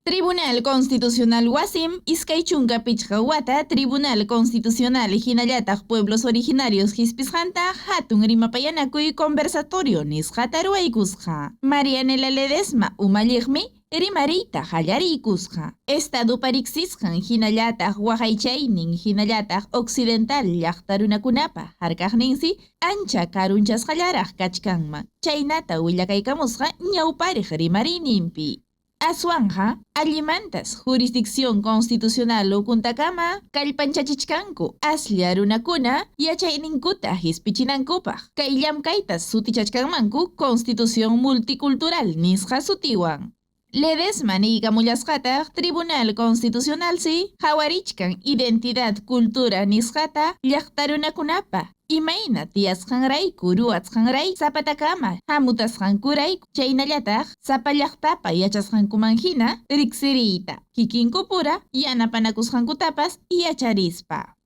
Tribunal Constitucional wasim 25 wata Tribunal Constitucional hinallataq Pueblos Originarios hispisqanta hatun rimapayanakuy conversatorio nisqata ruwaykusqa. Marianela Ledesma umalliqmi rimariyta qallariykusqa. Estadopa riqsisqan hinallataq waqaychaynin hinallataq occidental llaqta runakunapa harkaqninsi ancha karunchasqallaraq kachkanman, chaynata willakaykamusqa ñawpariq rimariyninpi. Aswanqa allimantas jurisdicción constitucional ukuntakama kallpanchachichkanku aslla runakuna yachayninkuta hispichinankupaq, kay llamkaytas sutichachkanmanku Constitución Multicultural nisqa sutiwan. Ledesma niykamullasqataq Tribunal Constitucionalsi qawarichkan identidad cultura nisqata llaqta runakunapa imayna tiyasqanrayku ruwasqanrayku sapatakama hamutasqankurayku chaynallataq sapa llaqtapa yachasqankumanhina riqsiriyta, kikinkupura yanapanakusqankutapas yacharispa.